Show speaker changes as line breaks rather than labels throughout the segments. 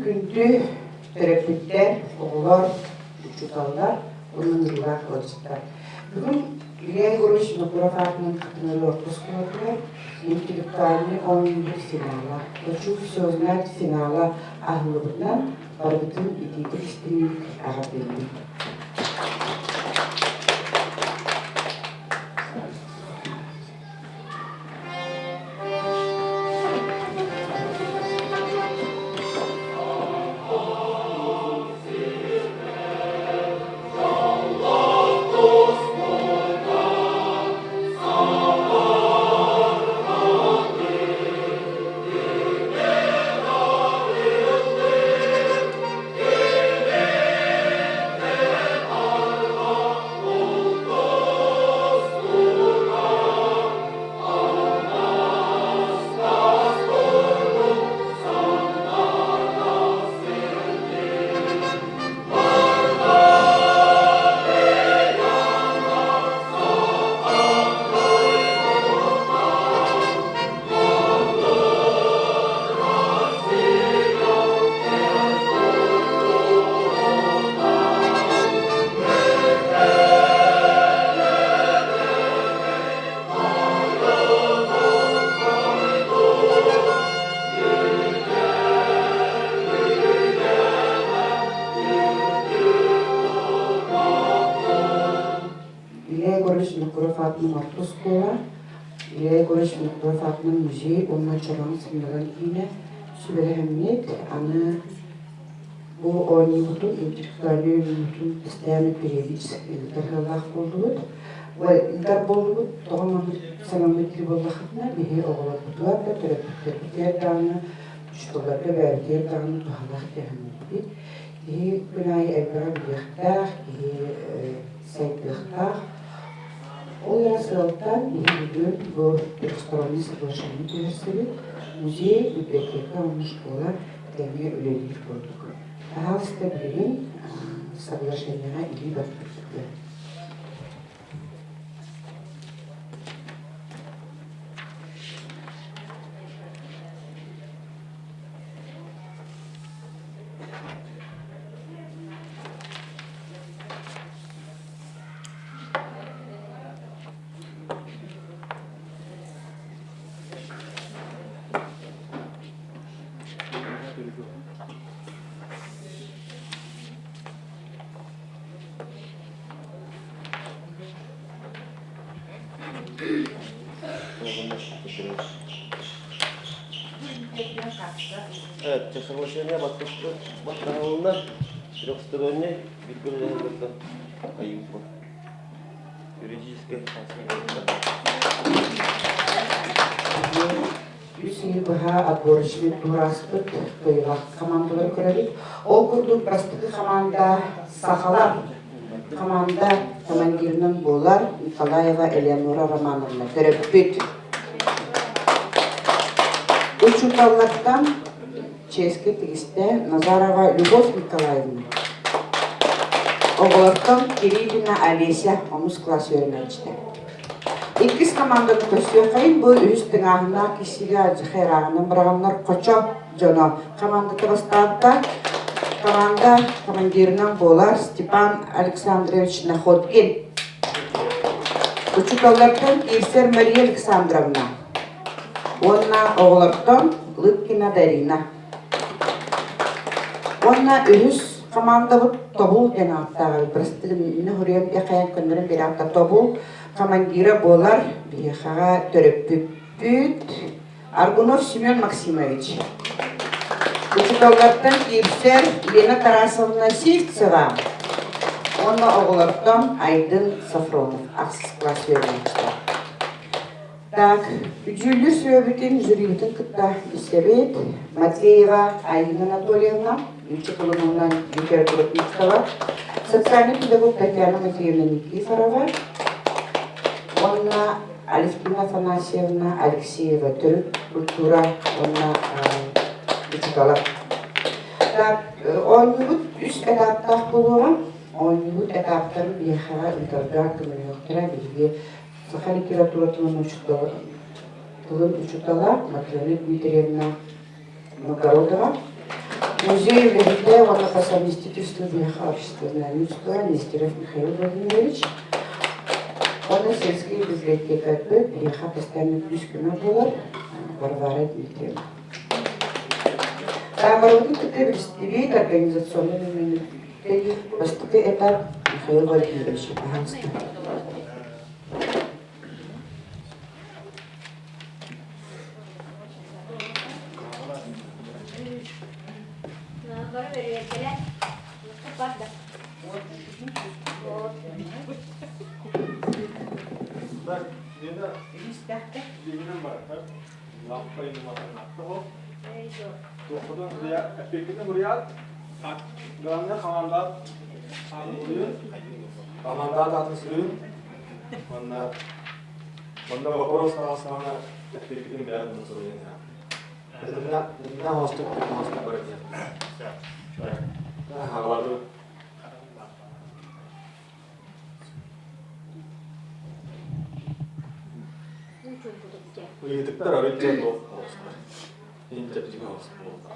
Күндү төрөппүттэр, оҕолор, учууталлар уонна ыҥырыылаах ыалдьыттар. Бүгүн Илья Егорович Винокуров аатынан Хатыҥыры орто оскуолатыгар интеллектуальнай оонньуулар финала, Хочу все знать финала аһыллыбытынан барыбытын итиитик истиҥник эҕэрдэлиибин. Илья Егорович Винокуров аатынан орто оскуола, Илья Егорович Винокуров аатынан музей уонна Чороон сынньалаҥ киинэ сүбэлэһэммит, аны бу оонньуубутун, интеллектуальнай оонньуубутун постоянно периодически ыытар сыаллаах буоллубут. Ыытар буоллубут, тоҕо маннык санаммыт дии буоллаххытына, биһи оҕолорбутугар да, төрөппүттэрбитигэр даҕаны, учууталларга бэйэбитигэр даҕаны туһалаах дии Киһи күн аайы элбэҕи билиэхтээх, киһи сайдыахтаах. Ол эрэ сыалтан биһиги бүгүн бу трехсторонний соглашение түһэрсибит. Музей, библиотека уонна школа тэҥҥэ үлэлиир курдук. Пожалуйста, билигин соглашениеҕа илии баттыыргытыгар.
Соглашение баттаһылынна трехсторонний бииргэ айыыппыт юридическай
Үс ыйы быһа отборочный тур ааспыт кыайыылаах командалары көрөбүт. Ол курдук бастакы команда сахалар команда командирынан буолар Николаева Элеонора Романовна төрөппүт. Учууталлартан чиэскэ тигистэ Назарова Любовь Николаевна. Оҕолортон Кириллина Олеся онус класс үөрэнээччитэ. Иккис команданы көрсүөххэйин бу үһүс тыҥааһыннаах киһигэ алдьархай ырааҕынан быраҕаннар Хочо дьоно командата бастаабыта. Команда командирынан буолар Степан Александрович Находкин. Учууталлартан киирсэр Мария Александровна уонна оҕолортон Лыткина Дарина. Уонна үһүс командабыт Тобул диэн ааттааҕа бырастыгын хоруйан хайан көннөрөн биэрээхтэ Тобул командира буолар биһиэхэҕэ төрөппүппүт Аргунов Семен Максимович. Учууталлартан киирсэр Лена Тарасовна Сивцева уонна оҕолортон Айдын Софронов ахсыс класс үөрэнээччитэ. Так, дьүүллүүр сүбэбитин жюрибытын кытта истэбит. Матвеева Айына Анатольевна, нуучча тылын литература социальный педагог Татьяна Матвеевна Никифорова уонна Алевтина Афанасьевна Алексеева төрүт культура уонна учуутала. Так, оонньуубут үс этаптаах буолуоҕа. Оонньуубут этаптарын биһиэхэҕэ ыытарга көмөлөһүөхтэрэ биһиги саха литературатын учуутала, тылын учуутала Матрена Дмитриевна Новгородова. Музей үлэһитэ уонна по совместительству биһиэхэ общественное людство Нестеров Михаил Владимирович. Уонна сельский библиотекарьбыт биһиэхэ постоянно күүс-көмө буолар Варвара Дмитриевна. Таабырыбытын кытта билистибит организационный нөҥүөнү бастакы этап Михаил Владимирович, пожалуйста.
Хамандаат атын сүрүн уонна Онно вопрос аҕасаҕына эппиэппитин бэйэм суруйан иһэм. Итиннэ оҥостук оҥостук барар диэн. Хаалады. Ыйытыктар арыйча туох оҕустар. Ин чэпчэки оҕус буолла.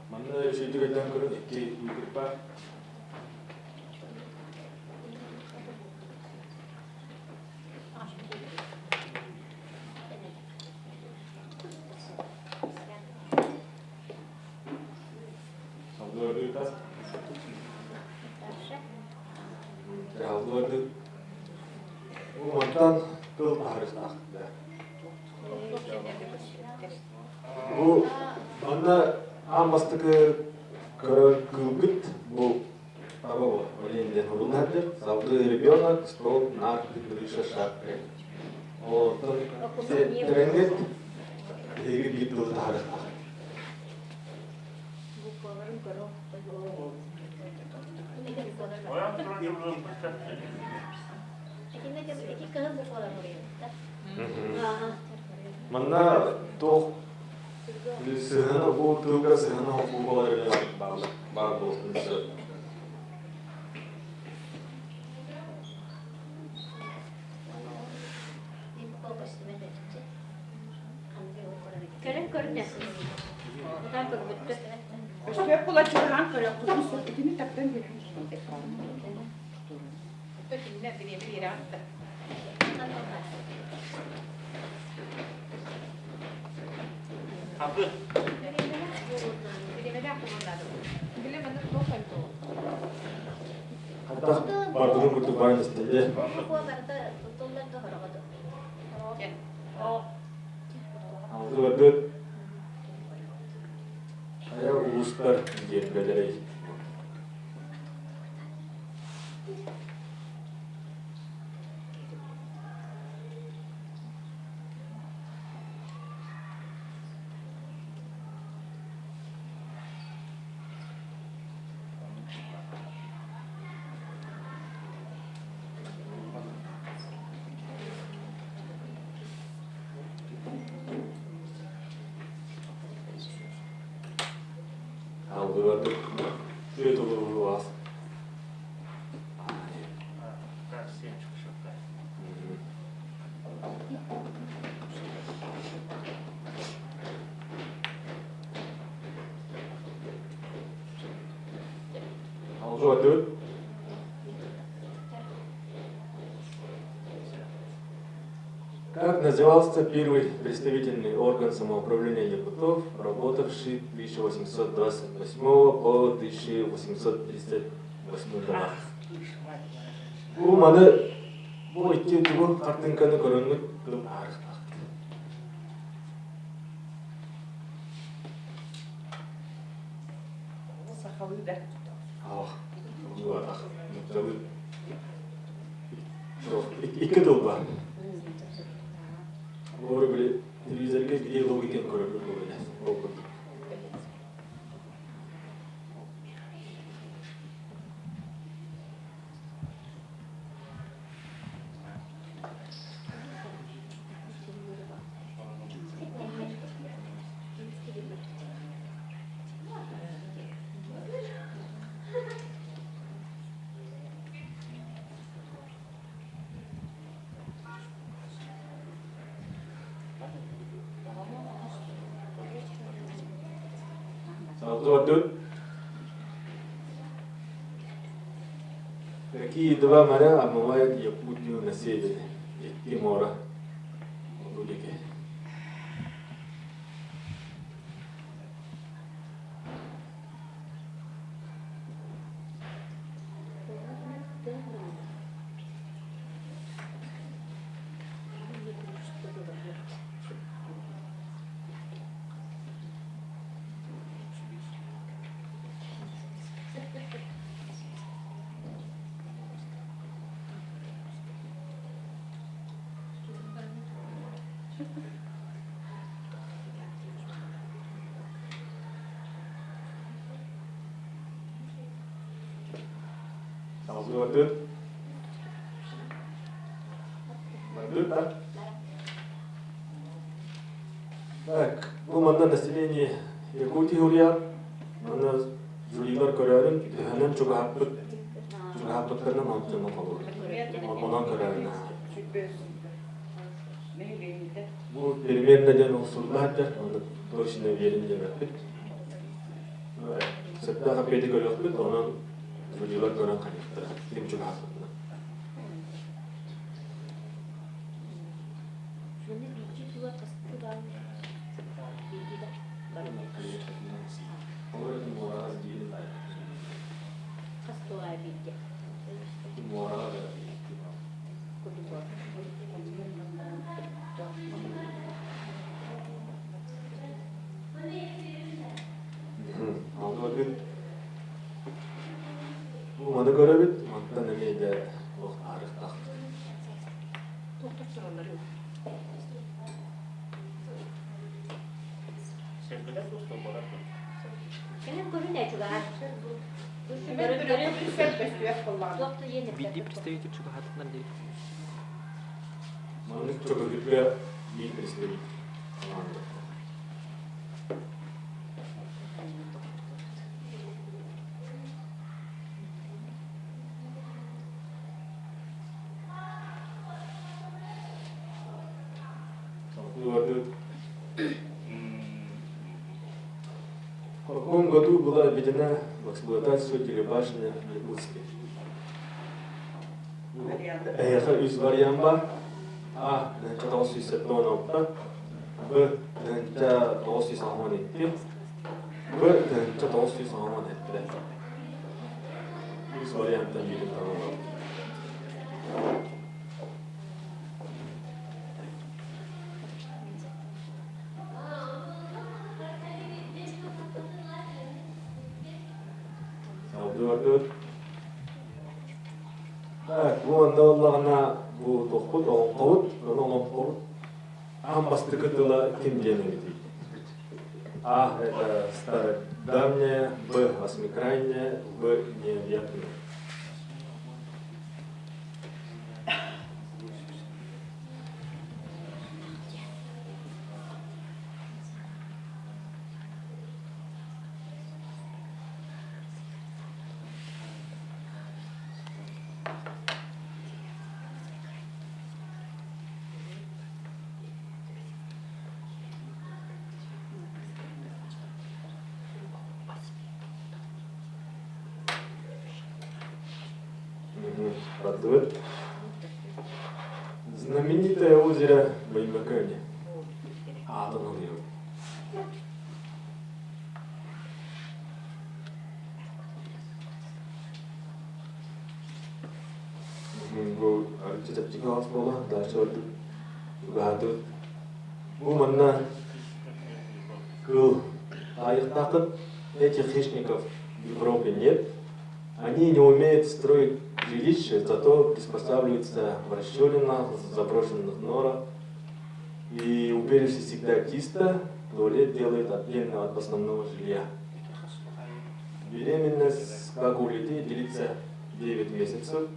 Манна үчүгэйдик өйдөөн көрөн икки ыйытык баар. Салгыы Салгыы Мантан тыл аһарыстаах. Бу манна аан бастакы көрөр кыылгыт бу таба бу олень диэн уруннардыр. Салгыы ребенок, стол, нарты, крыша, шапка. Оттон тэрэҥҥит биһиги биир тылы таһарыстаах. Манна туох сыһыана бу тылга сыһыана буолар баар буолуон сөп.
Кэлэн көрүнэ. Утаан көрбүттэр.
Өстөөх була чугаһаан көрүөххүтүн сөп. Итини таптан биэрэн
Кинилэр бириэмэ биэрэҕит да?
Абы.
Бириэмэлээх буолуон наада. Билэ маннык туох элбэх.
Хатах бардырын курдук баран истэллэр. Алгыбарбыт хайа улуустар гиэрбэлэрэй? Алгыбарбыт үө толоруулаах. Алгыбарбыт Как назывался первый представительный орган самоуправления якутов, работавший 1828 по 1838 годах? Бу маны бу икки тугу хартыҥканы көрөҥҥүт тыл аарыктаах.
Сахалыы да.
Ах, атах. Нууччалыы. Икки тыл бар. Олору били телевизорга где логиканы көрөргө буолар. Ол курдук. Салгыы Какие два моря омывают Якутию на севере? Икки муора. Хоту диэки. Салгыы Бардыт да? Так, бу манна население Якутии уруйар, манна жюрилар көрөөрүн, төһөнөн чугаһаппыт, чугаһаппыттарынан онтон холобур. Онон көрөөрүн. Бу примерно диэн ол суруллаһар, оны точно верен диэбэппит. Сөптөөх эппиэти көрүөхпүт, онон жюрилар көрөн хайыахтара, ким чугаһаппытынан.
Манна биирдии тула хастыы баал биирдии да хас тула биирдии курдук
Бу маны көрөбүт, мантан эмиэ дэ туох таарыктаах.
Туохтар тураллар
Сэргэлэр туох болар
Кэлэн көрүн ээ чугаһар.
Биирдии представитель чугаһаатыннар диэри.
Маннык чөкөһүргэ биир представитель команда. В каком году была введена в эксплуатацию телебашня в Якутске? Эһиэхэ үс вариант бар. А. 1976, Б. 1982, В. 1987. Үс варианттан биирин талаллар. Салгыы Так, бу онно буоллаҕына бу туохпут, олоҥхобут, ону олоҥхобут аан бастакы тыла ким диэн эбитий? А. Это стародавняя, Б. Восьмикрайняя, В. Необъятная. Бардыбыт. Знаменитое озеро Баймакане. Аатын ылыйабыт. Бу арычча чэпчэки хаос буолла, дальше ордук угаатыбыт. Бу манна кыл аайыктааххыт этих хищников в Европе нет. Они не умеют строить жилища, зато приспосабливаются в расщелинах, заброшенных норах. И убежище всегда чисто, туалет делают отдельно от основного жилья. Беременность, как у людей, длится 9 месяцев.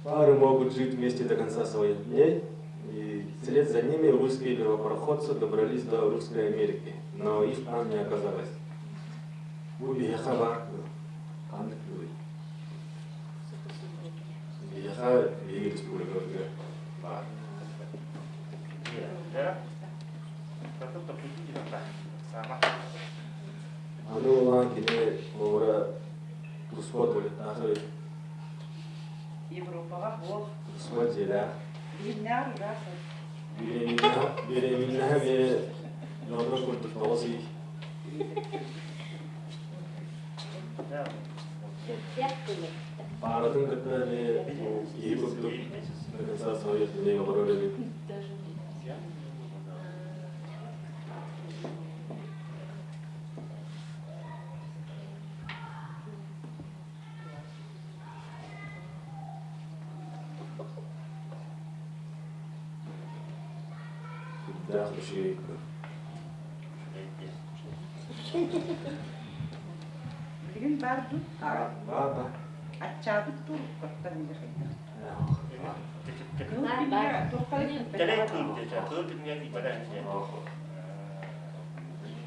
Пары могут жить вместе до конца своих дней. И вслед за ними русские первопроходцы добрались до Русской Америки, но их там не оказалось. Бу биһиэхэ баар кыыл. Ханнык кыылый? Биһиэхэ биһиги республикабытыгар баар. Аны Туспа туалеттаах эбит.
Европаҕа буол.
Туспа дьиэлээх.
Биһиннээх ыраах.
Беременнаһа эмиэ дьоннор курдук 9 ый. Пааратын кытта эмиэ киһи курдук до конца своих дней олорор эбит. Сүрдээх үчүгэй
Билигин баар дуу?
Баар баар.
Аччаабыт дуу, коттон или хайдах?
Баар баар.
Дэлэй кыыл диэтэ. Кыыл дүнүйэ тиийбэтэ.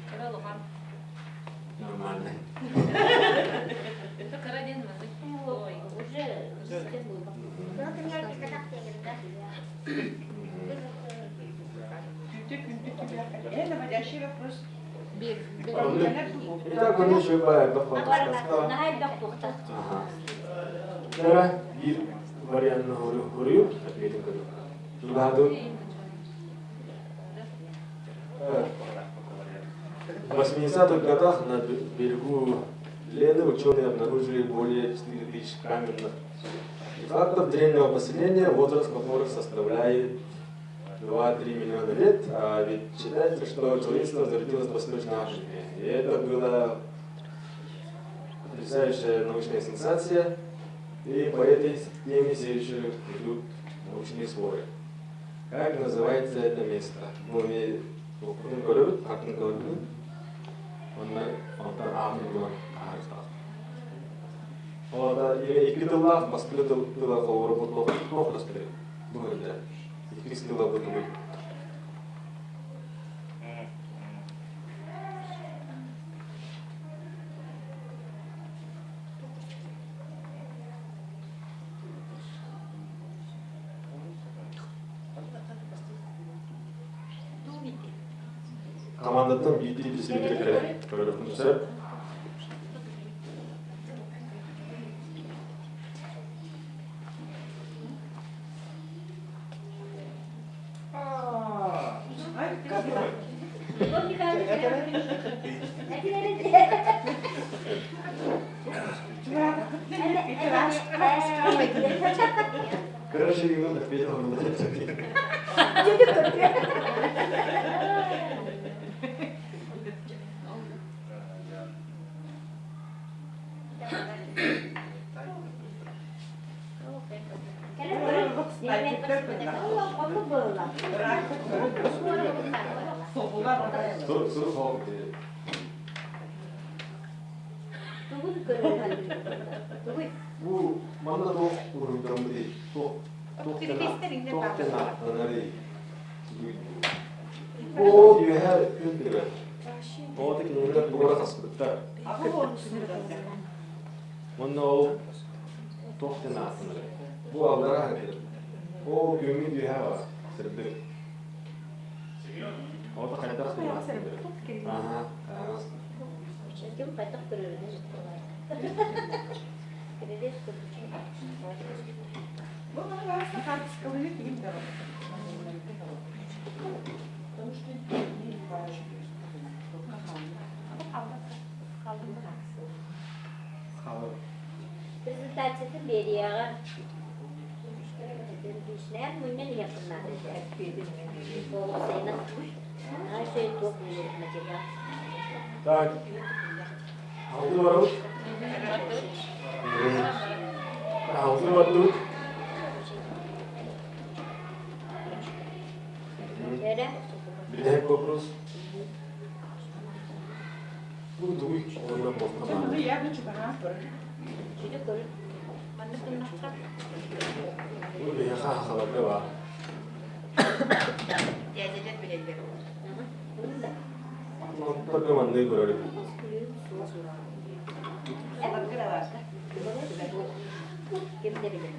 Кыра улахан.
Нормально.
Кыра диэн маннык.
Уже
Э, наводящий вопрос.
Итак, он еще Ага. Биир вариантны хоруйу ответин көрү. Чугаһатыбыт. В 80-х годах на берегу Лены ученые обнаружили более 4000 каменных артефактов древнего поселения, возраст которых составляет 2-3 миллиона лет, а ведь считается, что человечество зародилось в Восточной Африке. И это была потрясающая научная сенсация, и по этой теме все еще идут научные споры. Как называется это место? Мы көрөбүт, атын көрбүт. Онно онтон аатын булан таһаарыстах. Ол икки тыллаах бастакы тыла холобура туох көстөр бу көрдө. Иккис тыла бу тугуй? Командаттан биирдии представитель кэлэн көрүөхпүн сөп. Короче, ему ответил, он Бу манна туох уруйдаммытый? Туох туох тена Ол үөһэ күн тыгар. Ол кинилэр буора хаспыттар. Уонна ол туох диэн ааттанар? Бу аллара хатыр. Ол күҥҥүт үөһэ бар, сырдык. Ол хайдах диэн ааттанар? Аха,
Ким хайдах көрөрүнэн
Бу хаартыскалыыр ким да Потому что не
Презентациятын биэриэҕэ Личнээн мунньан иһиэххин наада. Материал.
Так, алты барабыт. Алты бардыбыт. Бүтэһик вопрос. Бу тугуй? Онно бохтамаа. Бу биһиэхэ хахаларга баар.
Дядялар билэллэр.
Онтон маннык көрөрүм.
Ким да билэр.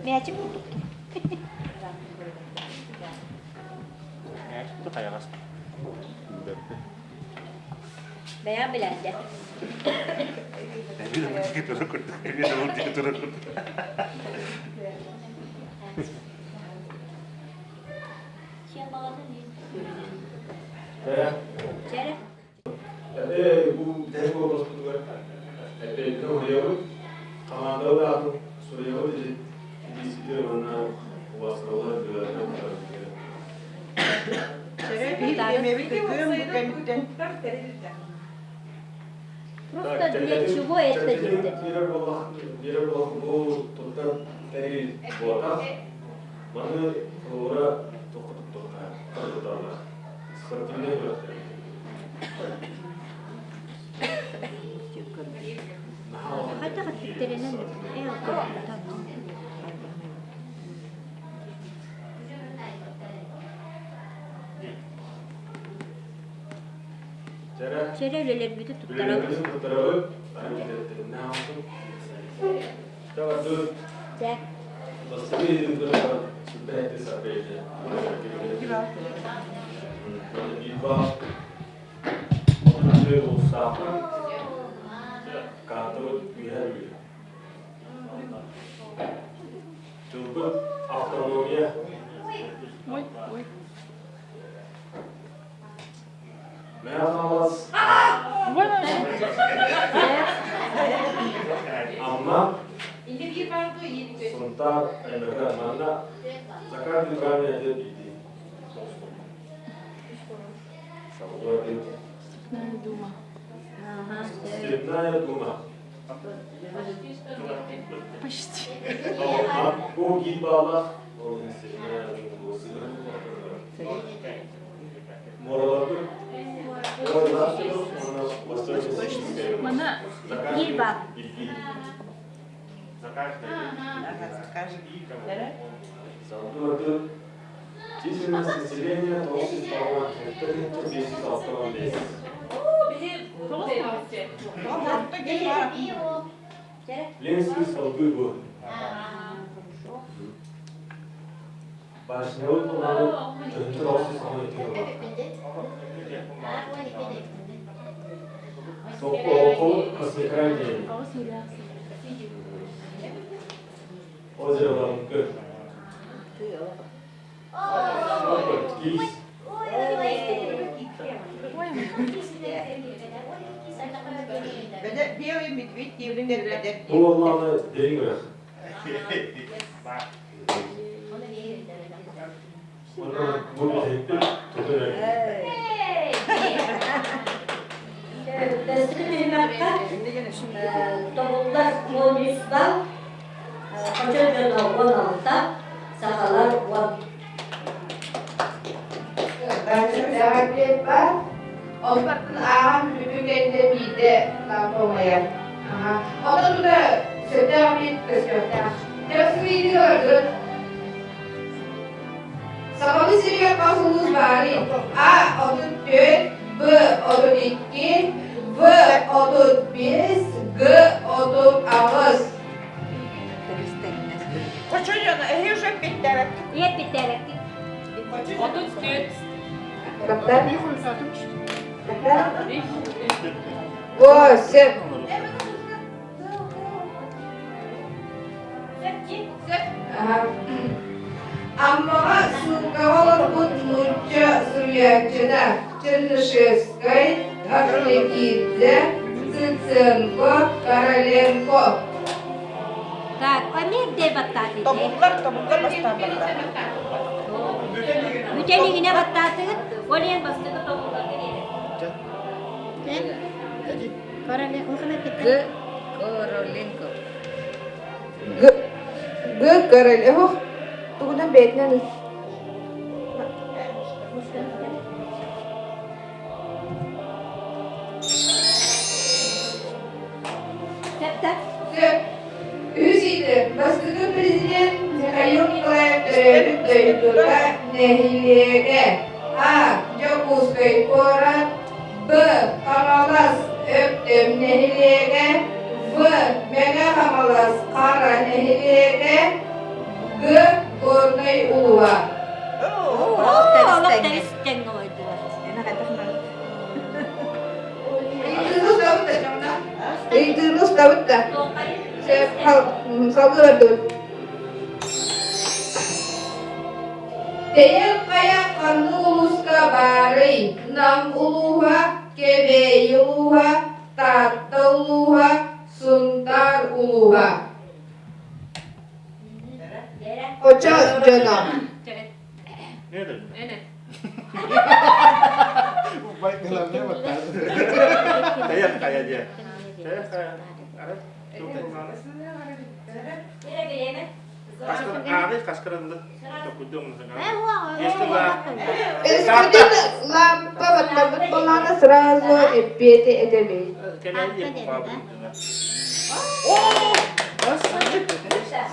Мээчик курдук.
Мээчик хайаҕас.
Бэйэҕэ билээдэ.
Эбир диэки турар курдук. Эбир диэки турар курдук.
Чэрэ.
Бу бүтэһик уобаласпытыгар эппиэтин уһуйабыт, хамаандабыт аатын суруйабыт илииситигэр уонна убастабыллар
Просто для чего это дейді?
Биэрэр буоллах бу туттар тэрил буотах. Маны холобура туохха туттуохха туталлар. Спортивнай күрэхтэр.
Хайдах эппиттэринэн Чэрэ үлэлэрбити туттарабыт.
Туттарабыт.
Дьэ.
Тылбыт автономия. Мэхалас Амма Сунтаар Аймака манна заказ правильно идет иди.
Степная дума.
Степная дума.
Почти.
Бу гид балах. Ол степная дума. Мораларды.
Мана
Гильба.
Численность населения 995 Ленский столбы был. Башнялы туһунан 992 Сокол Космикранди. Озеро Ланкы. Кис.
Белый медведь диэбиттэр
Бу оллааны дириҥ үрэх. Онон бу бүтэһикпит тутун
Тобуллар 13 бал, Хочо дьоно 16, сахалар 10.
Бар. Ол бартын ааҕан бүтүн кэннэ биирдэ лампа умайар. Онон тута сөптөөх биир көстүөхтээх. Тирасыйыыга баргыт. Сахабыт сиригэр хас улуус баарый? А. 34, Б. 32, В. 35, Г. 38.
Хочо дьоно, эһи уже эппиттээбэккит.
Эппиттээбэккит.
34.
Капта? Восемь. Аммаҕа сууккаҕа олорбут нуучча суруйааччыта Чернышевскай, Орджоникидзе, Цыценко, Короленко.
Так, эмиэ баттаатыгыт.
Тобуллар, тобуллар бастаан барда.
Бүтэлигинэ баттаатыгыт, ол иһин бастакы тобулларга биэрэр.
Г. Короленко. Г. Г. Короленко. Тугунан бэйэтинэн
Сөптө.
Сөп. Үс ыйды бастакы президент Михаил Николаев төрөөбүт дойдута нэһилиэгэ А. Дьокуускай куорат Б. Хаҥалас Өктөм нэһилиэгэ В. Мэҥэ Хаҥалас Хара нэһилиэгэ Ленскэй улууһа.
Олох тэрис тэҥҥэ олордулар.
Ыйытыыны устабыт да. Салгыы бардыбыт. Тэйэр хайа ханнык улууска баарый? Нам улууһа, Кэбээйи улууһа, Таатта улууһа, Сунтаар улууһа. Очо дьоно.
Тэйэр хайа диэ. Тэйэр хайа.
Өскөтүн лампа баттаммыт буоллаҕына сразу эппиэти этэбин.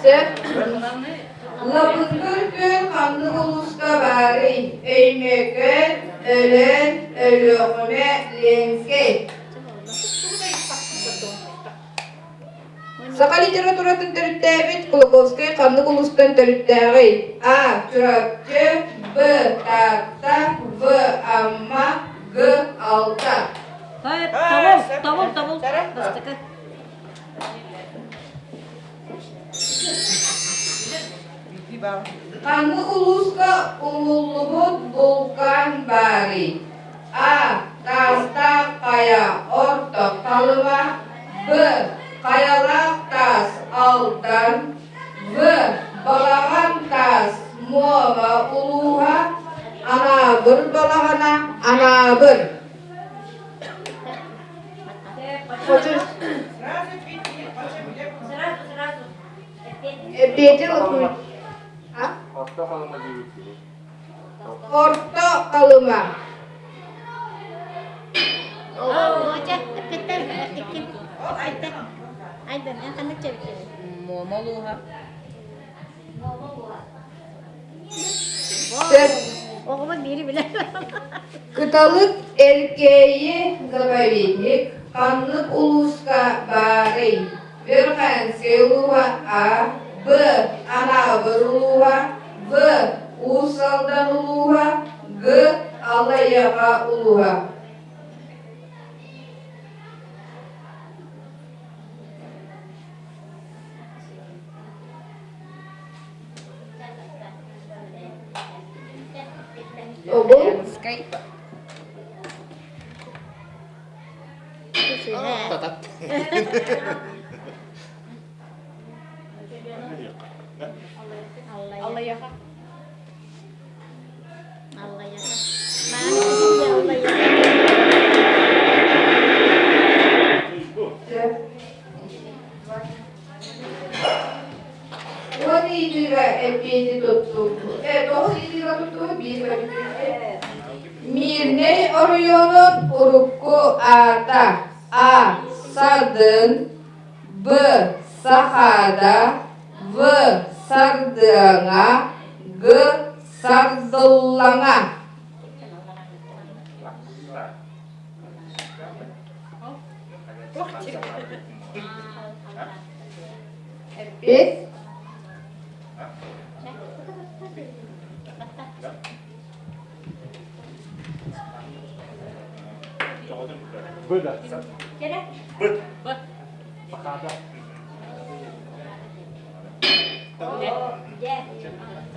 Сөп. Лабыҥкыр күөл ханнык улууска баарый? Өймөкөөн, Өлөөн, Өлүөхүмэ, Ленскэй. Саха литературатын төрүттээбит Кулаковскай ханнык улуустан төрүттээҕий? А. Чурапчы, Б. Таатта, В. Амма, Г. Алта.
Тобул, тобул, тобул. Бастакы.
Ханнык улууска умуллубут вулкан баарый? А. Таастаах хайа Орто Халыма Б. Хайалаах таас Алдан В. Балаҕан таас Муома улууһа Анаабыр балаҕана Анаабыр
Сразу, сразу.
Петя
Орто Халыма диэбит киһи.
Орто Халыма.
Муома улууһа.
Сөп.
Оҕобут биири билэр.
Кыталык Эркээйи заповедник ханнык улууска баарый? Верхоянскай улууһа А, Б. Анаабыр улууһа, В. Уус Алдан улууһа, Г. Аллайыаха улууһа. Обул
Аллайыаха.
Аллайыаха. Аллайыаха.
Уон ыйытыыга эппиэти туттум. Тоҕус ыйытыыга туттубут, биир Мирнэй оройуонун урукку аата А. Сардын Б. Сахаада В. Сардыаҥа Г. Сардыллаҥа Эппиэт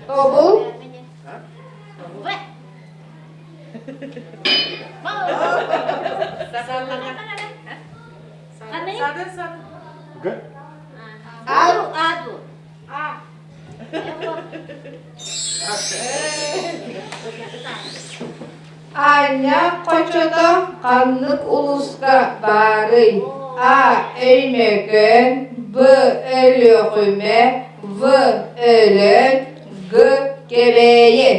Тобул
Аду, аду.
Аанньа хочото ханнык улууска баарый? А. Өймөкөөн Б. Өлүөхүмэ В. Өлөөн Г. Кэбээйи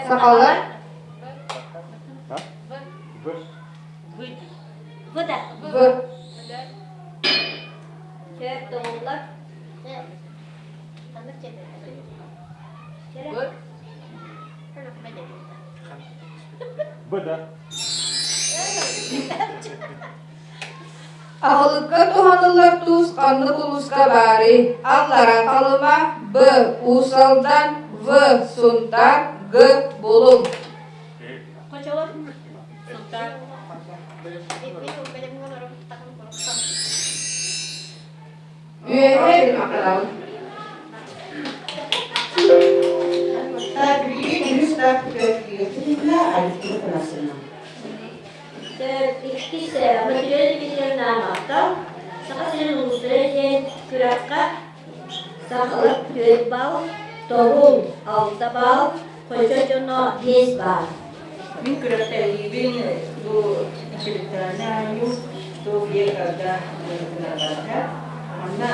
Сахалар В.
Б да.
Аһылыкка туһаныллар туус ханнык улууска баарый? Аллара Халыма, Б. Уус Алдан, В. Сунтаар, Г. Булуҥ.
Хочолор.
Сунтаар.
Үөһээ махтанабын.
Билигин үһүс тиһиннэ Алевтина Афанасьевна.
Иккис Матрена Дмитриевна махтал. Саха сирин улуустара диэн күрэххэ сахалар 4 балл, Тобул 6 балл, Хочо дьоно 5 балл.
Мин күрэхтэһиибин бу интеллектуальнай оонньуу «Что где когда» гынарбарга манна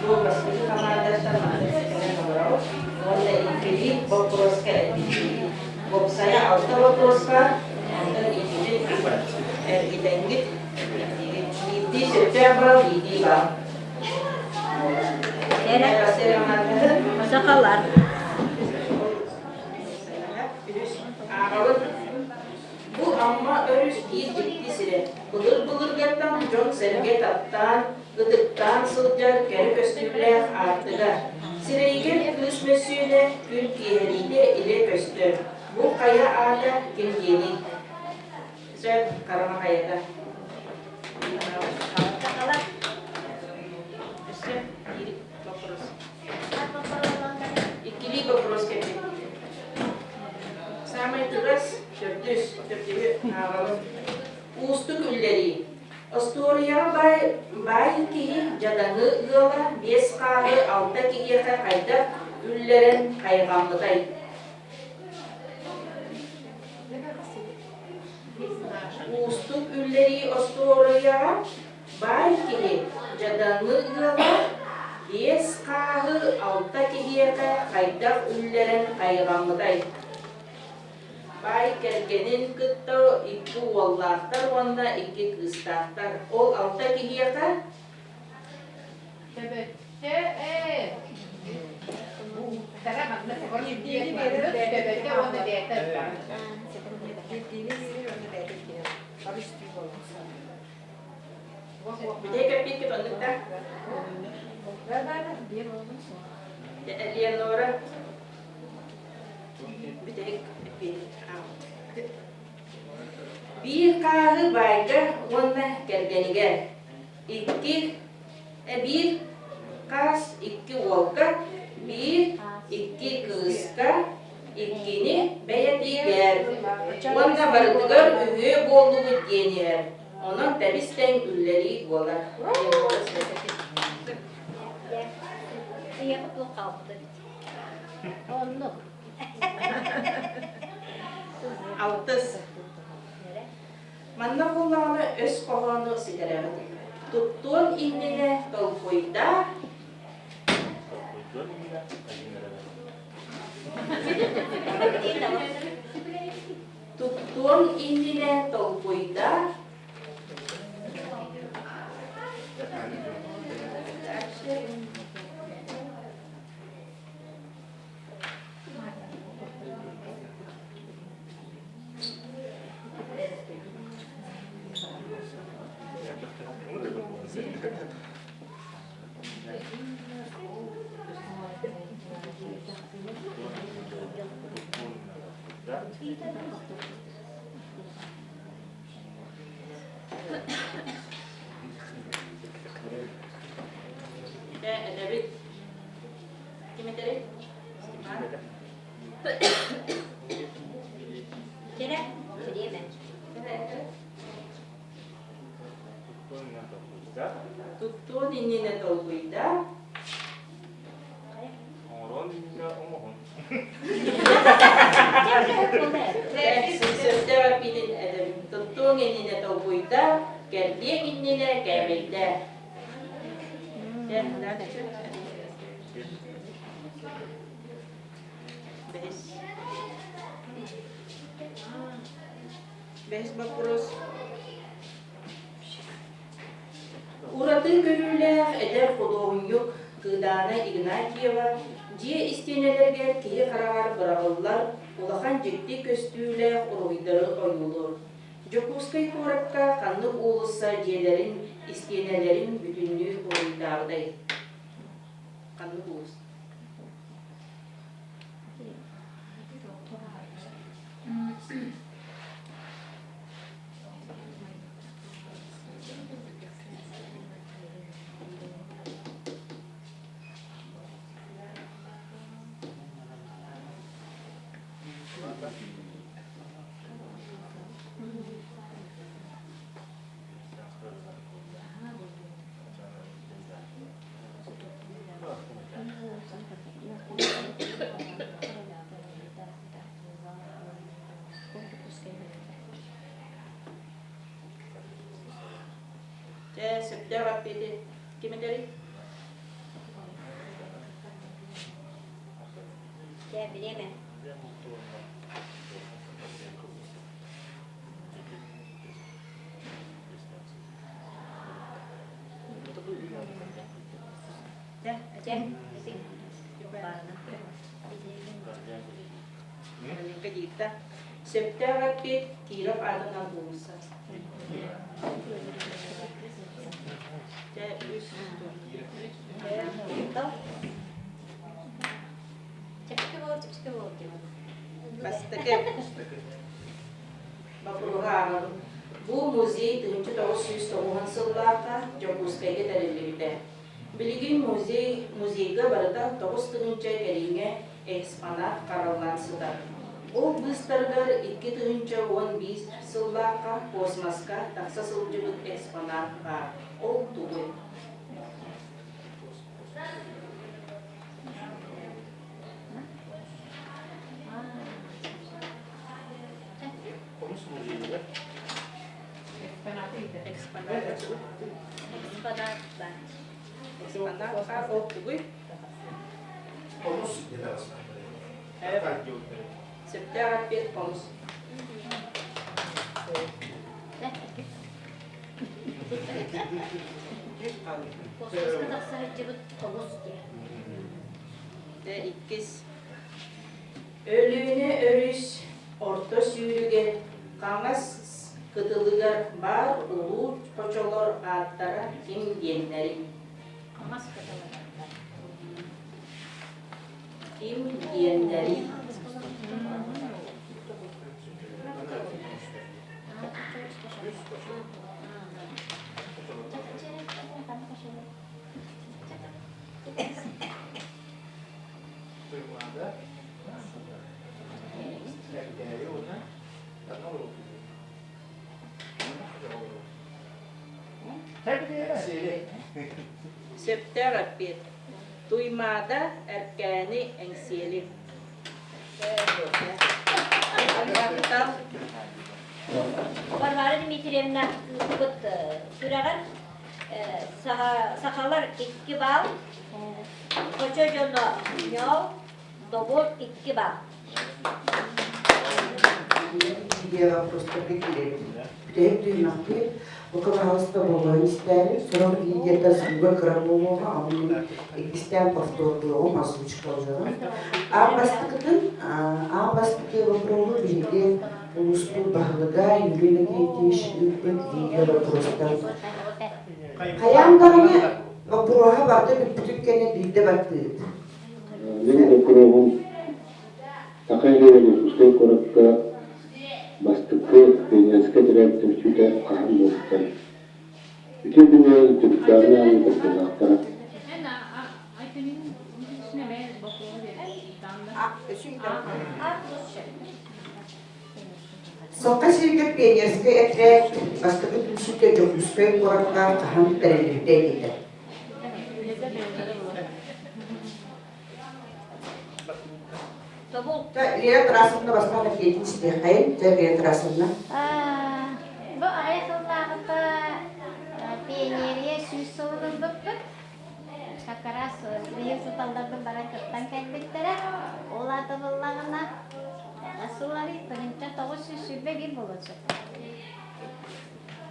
бу бастакы хамаандаттан маннык кэлэн олоробут уонна иккилии боппуруоска эппиттиибит. Уопсайа алта боппуруоска, онтон иккитин эргитэҥҥит эппиттиигит. Биирдии сөптөөх баал, биирдии баал.
Сахалар.
Ааҕабыт. Бу Амма өрүс биир дьикти сирэ. Былыр-былыргаттан дьон-сэргэ таптаан, ытыктаан сылдьар кэрэ көстүүлээх аартыга. Сирэйигэр кыыс мөссүөнэ күн киэһэриитэ илэ көстөр. Бу хайа аата ким диэний? Сөп, Хараҥа хайата.
Сахалар.
Өссө биир вопрос. Иккилии вопрос кэлбит. Саамай тыгас, төрдүс, төрдүһү ааҕабын. Уустук үллэрии. Остуоруйаҕа баай, баай киһи дьадаҥы ыала биэс хааһы алта киһиэхэ хайдах үллэрэн хайҕаммытай? Уустук үллэрии остуоруйаҕа Баай киһи дьадаҥы ыала биэс хааһы алта киһиэхэ хайдах үллэрэн хайҕаммытай? Баай кэргэнин кытта икки уоллаахтар уонна икки кыыстаахтар. Ол алта киһиэхэ
Төбөттө ээ. Тара манна төбөттө уонна бэйэтэ
Бүтэй кэппиэккит оннук да? Элеонора бүтэһик эппиэт Биир хааһы баайга уонна кэргэнигэр, икки биир хаас икки уолга, биир икки кыыска, иккини бэйэтигэр уонна барытыгар үһүө буоллубут диэн иһэр. Онон тэбис-тэҥ үллэрии буолар.
Ийэҕэ туох хаалбыта эбит. Оннук.
Алтыс. Манна буоллаҕына өс хоһоону ситэрэҕит. Туттуон иннинэ толкуйдаа.
Толкуйдуон иннинэ
Туттуон иннинэ толкуйдаа. Этэбит. Ким этэрий? Степан.
Кэрэ, бириэмэ.
Туттуон иннинэ толкуйда.
Оҥорон иннинэ оҥоһун.
Сөптөөх эппитин этэбин. Туттуоҥ иннинэ толкуйда, кэрдиэҥ иннинэ кээмэйдэ. Бэһис. Бэһис боппуруос. Ураты көрүүлээх эдэр худуоһунньук. Кыыдаана Игнатьева дьиэ истиэнэлэригэр киһи хараҕар быраҕыллар улахан дьикти көстүүлээх уруһуйдары ойуулуур. Дьокуускай куоракка ханнык уулусса дьиэлэрин истиэнэлэрин бүтүннүү уруһуйдаабытай? Ханнык уулусса? Дьэ, сөптөөх эппиэти ким этэрий?
Дьэ, бириэмэ.
Дьэ,
Дьэ,
Маленько дииртэ. Сөптөөх эппиэт Киров аатынан уулусса. Дьэ, үс.
Чэпчэки буол, чэпчэки буол диэн.
Бастакы боппуруоһу ааҕабын. Бу музей 1990 сыллаахха Дьокуускайга тэриллибитэ. Билигин музей музейга барыта 9000 кэриҥэ экспонат хараллан сытар. Ол быыстарыгар 2011 сыллаахха космоска тахса сылдьыбыт экспонат баар. Ол тугуй?
Хомус музейыгар.
Экспонат.
Экспонат баар.
Экспонат баар. Ол тугуй?
Хомус
Сөптөөх эппиэт хомус.
Космоска тахса сылдьыбыт хомус диэн.
Дьэ, иккис. Өлүөнэ өрүс орто сүүрүгэр хаҥас кытылыгар баар улуу хочолор ааттара ким диэннэрий?
Хаҥас кытылыгар баар.
Ким диэннэрий? Сөптөөх эппиэт. Туймаада, Эркээни, Эҥсиэли.
Варвара Дмитриевна ыыппыт сүрэҕэр сахалар икки баал, Хочо дьоно ньоол, Добур икки баал.
Видеоҕа просто киирэбит. Бүтэһик түһүмэхпит бука баһаалыста болҕойон истээри, сорох видеота звуга кыра буолуоҕа, онон иккистээн повтордуоҕум, озвучкалыаҕым. Аан бастакытын, аан бастакы вопроһу биһиги улууспут баһылыга Юрий Иннокентьевич ыыппыт видео вопростан. Хайаан даҕаны боппуруоһа барыта бүппүтүн кэннэ биирдэ баттыыбыт.
Мин боппуруоһум Саха сиригэр Дьокуускай куоракка бастакы пионерскай тэрээт түмсүүтэ хаһан буолбутай? Үтүө күнүнэн түбүктээҕин аайы кыттыылаахтара.
Саха сиригэр пионерскай этэрээт бастакы түмсүүтэ Дьокуускай куоракка хаһан тэриллибитэ этэ. Лена Тарасовна бастаан эппиэтин истиэххэйин. Дьэ, Лена Тарасовна.
Бу аҕыйах сыллааҕыта пионерия сүүс сылын ылбыппыт. Как раз биһиги учууталларбын баран кыттан кэлбиттэрэ. Ол аата буоллаҕына, сыллары 1921 буолуон сөп.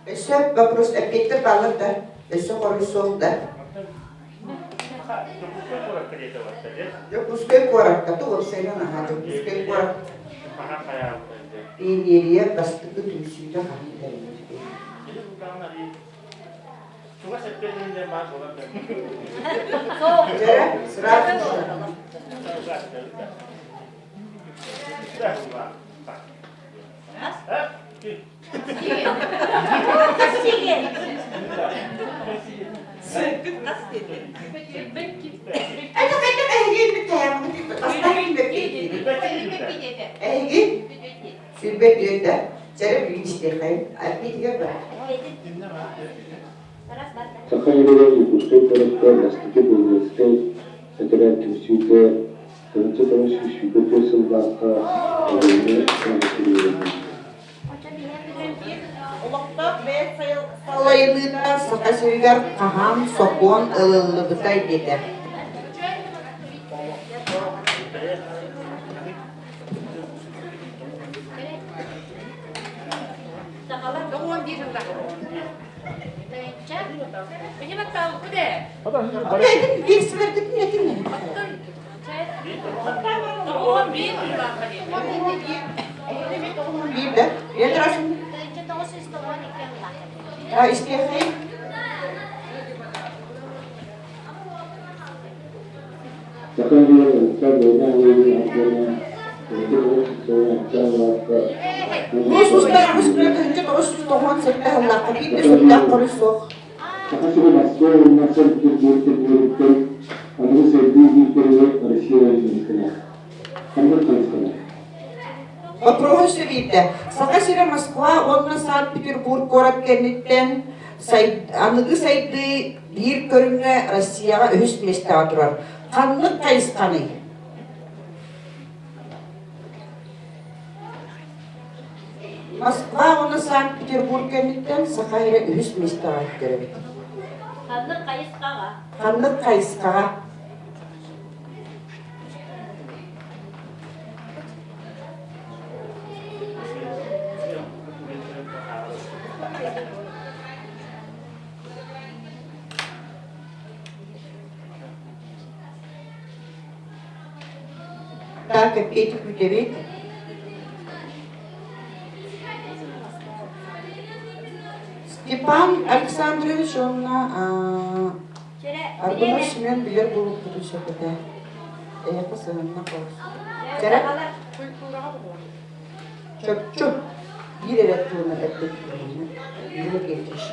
Өссө вопрос эппиэттэр бааллар да? Өссө хоруй суох да?
Дьокуускай куоракка диэтэ барта дьэ.
Дьокуускай куоракка тугу наһаа Дьокуускай куорат пионерия бастакы түмсүүтэ хаһан тэриллибитэй?
Чугас эппиэтинэн баар буолар
Дьэ, сразу Это хайдах эһиги Эһиги сүрбэт түөртэ. Чэрэ бүгүн истиэххэйин. Аппетигэр бар.
Саха сиригэр Дьокуускай куоракка бастакы Пионерскай этэрээт түмсүүтэ 1924 сыллаахха олунньу үөрэммит.
Олохтоох бэйэ салайыныыта Саха сиригэр хаһан сокуон ылыллыбытай диэтэ. Биир этин Биир да? Истиэхэй.
Саха сиригэр Ылса Война Войны
Муус устар үс күнэ 1997 сыллаахха биир да сүрдээх хоруй суох.
Саха сирэ Москва уонна Санкт-Петербург кэннилэриттэн аныгы сайдыы биирдэригэр Россия миэстэлээх. Ханнык хайысхалар?
Вопрос биирдэ. Саха сирэ Москва уонна Санкт-Петербург куорат кэнниттэн аныгы сайдыы биир көрүҥэ Россияҕа үһүс миэстэҕэ турар. Ханнык хайысханый? Москва уонна Санкт-Петербург кэнниттэн Саха сирэ үһүс миэстэҕэ көрөбүт.
Ханнык хайысхаҕа?
Ханнык хайысхаҕа? Так, опять күүтэбит. Степан Александрович уонна Аргунов Семен билэр буолукпутун сөп этэ. Эйэхэ сыһынна холус. Чэрэ? Чопчу. Биир эрэ тылынан эппит Юрий Георгиевич.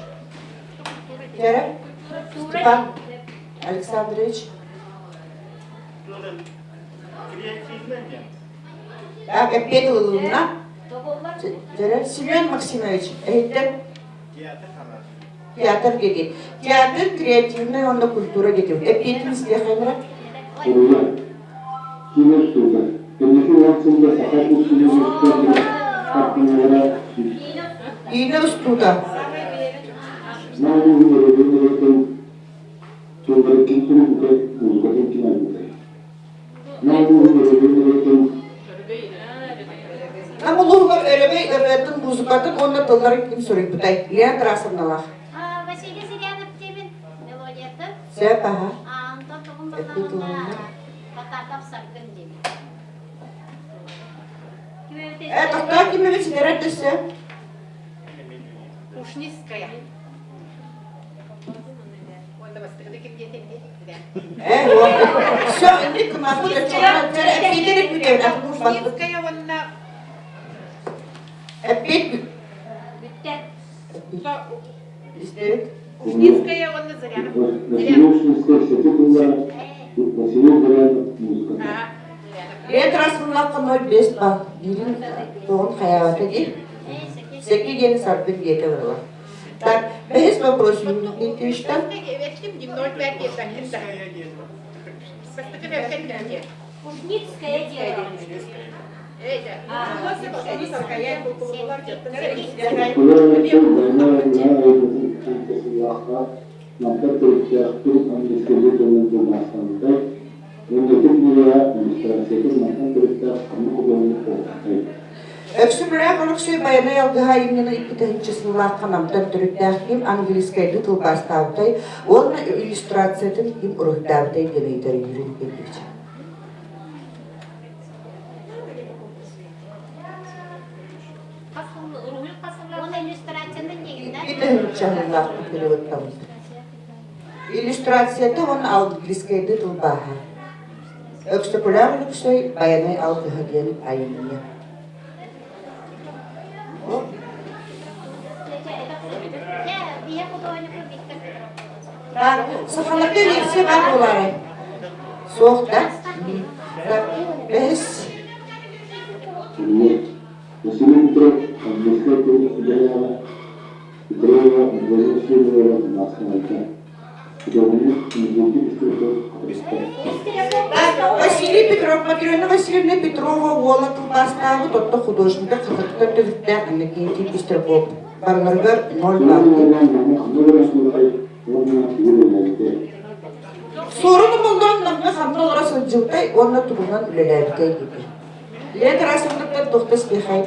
Чэрэ? Степан Александрович. Так, эппиэт ылылынна. Семен Максимович, эһиттэн театр диэки. Театр креативная уонна культура диэки. Эппиэтин истиэхэ
Суруйа. Киинэ устуута. Кэнники уон сылга саха культурын хартыыналара
Киинэ устуута.
Нам улууһун өрөбүл тыллары ким суруйбутай, музыкатын ким айбытай? Нам улууһун өрөбүл
Нам улууһугар өрөбөй ырыатын, музыкатын уонна тылларын ким суруйбутай? Лена Тарасовналаах.
Василий Зырянов диэбин мелодията.
Сөп, аха.
Онтон тугун буллаҕына Потапов Саргын диэбин.
Э, тохтоо ким эбит ситэрэр дөссө?
Ушницкая.
Все, инник
Ушницкая уонна
Эппиэт
Бүттэ.
Ушницкая уонна Зырянов.
Василий Ушницкай сэти тыллара, Василий Зырянов музыката.
Лет раз 05 ба биирин тоҕун хайаабата дии. Сэки диэн саргын диэтэ барыла. Так, бэһис вопрос Дмитриевичтан.
Ушницкая дело.
Оскуола война война сыллаахха Намтан төрүттээхпин английскайдыы тылынан тылбаастаммытай уонна ити кинигэҕэ иллюстрациятын мантан төрүттээх ханнык худуоһунньук оҥорбутай?
Өксөкүлээх Өлөксөй Байанай алгыһа айымньыны 2000 сыллаахха Намтан төрүттээх ким английскайдыы тылбаастаабытай уонна иллюстрациятын ким уруһуйдаабытай диэн ыйытар Юрий Николаевич. Иллюстрацията переводтаммыт. Иллюстрацията уонна английскайдыы тылбааһа. Өксөкүлээх Өлөксөй Байанай алгыһа диэн айымньы. Сахаларга версия баар буолаарай? Суох да? Бэһис.
Василий Петров английскай тыл идэлээҕэ, Петрова Ангелина Сидорова национальнай
Василий Петров, Матрена Васильевна Петрова уола тылбаастаабыт, отто художника хатырыктан төрүттээх Иннокентий Пестряков. Барыларыгар ноль балл. Суорун омоллоон Намҥа ханна олоро сылдьыбытай уонна тугунан үлэлээбитэй диэтэ. Лена Тарасовнаттан туохта спехай?